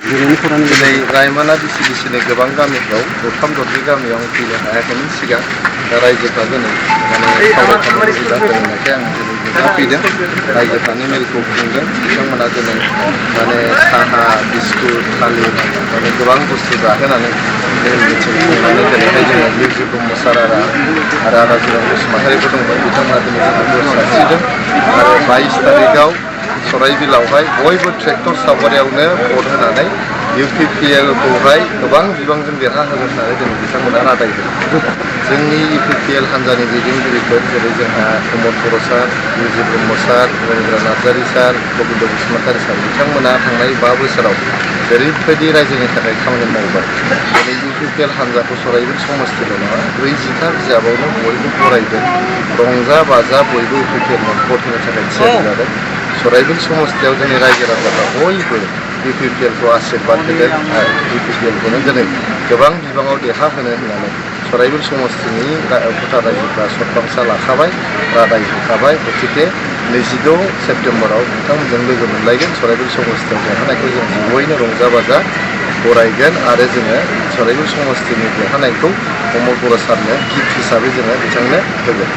दिनै रायमना DCDCनि गोबां गामिफ्राव दरथाम दरब्रै गामियाव फैनो हायाखैमोन सिगां दा रायजोफ्रा दिनै सावरायखांनो सुबिदा होनायखाय आं दिनै नुजाफैदों रायजोफ्रानो मेलखौ खुंदों बिथांमोना दिनै साहा बिस्कुट थालिर गोबां बुस्थु जाहोनानै मेल मिथिं खुंनानै दिनैहाय जोङो मिउजिक ब्रह्म सार आरो आदा जिरान बसुमतारिबो दंमोन बिथांमोना दिनै जोंखौ सारस्रिदों आरो 22 तारिखआव सराइबिलावहाय बयबो ट्रेक्टर सावगारियावनो भट होनानै UPPL खौहाय गोबां बिबांजों देरहाहोगोन होननानै दिनै बिथांमोना रादाय होदों। जोंनि UPPL हान्जानि दैदेनगिरिफोर जेरै जोंहा प्रमद बर' सार, मिउजिक ब्रह्म सार, रबिन्द्र नार्जारि सार, गबिन्द बसुमतारि सार बिथांमोना थांनाय 5 बोसोराव जेरैबायदि रायजोनि थाखाय खामानि मावबाय दिनै UPPL हान्जाखौ सराइबिल समस्तिल' नङा 40था बिजाबावनो बयबो फरायदों रंजा बाजा बयबो UPPL भट होनो थाखाय थियारि जादों। सराइबिल समस्तियाव जोंनि रायजो राजाफ्रा बयबो UPPL खौ आशीर्बाद होदों आरो UPPL खौनो दिनै गोबां बिबाङाव देरहाहोनो होननानै सराइबिल समस्तिनि भटार रायजोफ्रा सतबांसा लाखाबाय रादाय होखाबाय गतिके 22 सेप्तेम्बराव बिथांमोनजों लोगो मोनलायगोन सराइबिल समस्तियाव देरहानायखौ जों जयैनो रंजा बाजा बरायगोन आरो जोङो सराइबिल समस्तिनि देरहानायखौ प्रमद बर' सारनो गिफ्ट हिसाबै जोङो बिथांनो होगोन।